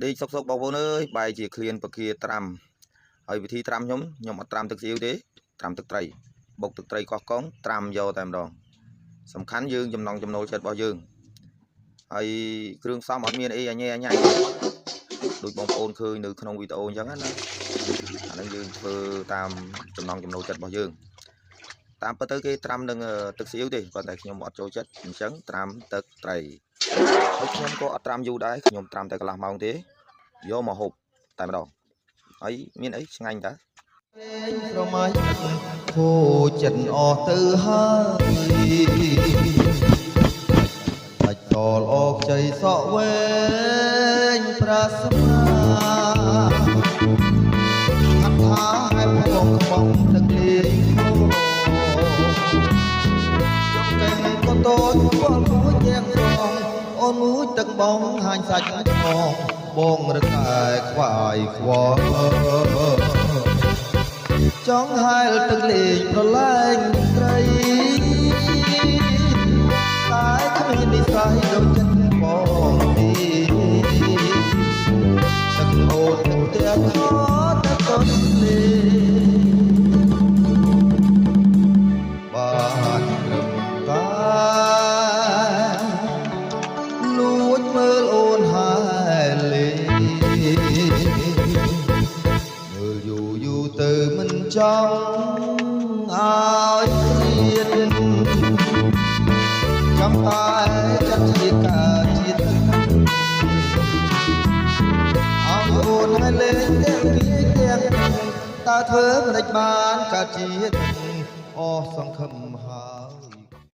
ដេកសុកសុកបងប្អូនអើយបែរជាឃ្លានពគាត្រាំហើយវិធីត្រាំខ្ញុំខ្ញុំអត់ត្រាំទឹកស៊ីអ៊ីវទេត្រាំទឹកត្រីបុកទឹកត្រីកោះកុងត្រាំយកតែម្ដងសំខាន់យើងចំណង់ចំណូលចិត្តរបស់យើងហើយគ្រឿងផ្សំអត់មានអីអញអញទេដូចបងប្អូនឃើញនៅក្នុងវីដេអូអញ្ចឹងណាអាហ្នឹងយើងធ្វើតាមចំណង់ចំណូលចិត្តរបស់យើងតាមពិតទៅគេត្រាំនឹងទឹកស៊ីអ៊ីវទេប៉ុន្តែខ្ញុំអត់ចូលចិត្តអញ្ចឹងត្រាំទឹកត្រីហើយខ្ញុំក៏អត់ត្រាំយូរដែរខ្ញុំត្រាំតែកន្លះម៉ោងទេយកមកហូបតែម្ដងហើយមានអីឆ្ងាញ់តា ស្រមៃខូចចិត្តអស់ទៅហើយបាច់តលអខ្ចីសក់វែងប្រាស្មាហាត់ថាឲ្យផងក្បងទឹកលេងខូចកែងក៏តូចពលមួយទាំងស្រងអូនមួយទឹកបងហាញ់សាច់ច្បងបងរត់តែខ្វាយខ្វល់ចង់ហែលទឹកលេងប្រឡែងត្រីតែគ្មាននិស័យដូចចិត្តបងទេទឹកអូនទឹកផ្ទះខតែតន់លេបានត្រឹមតែលួចមើលអូនហែលលេមើលយូរយូរទៅមិនចង់ឲ្យឃ្លាតចាំតែចិត្តជាកើតជាទឹកឲ្យអូនឲ្យលេងទាំងវាទាំងតើធ្វើមិនបានកើតជាទឹកអស់សង្ឃឹមហើយ។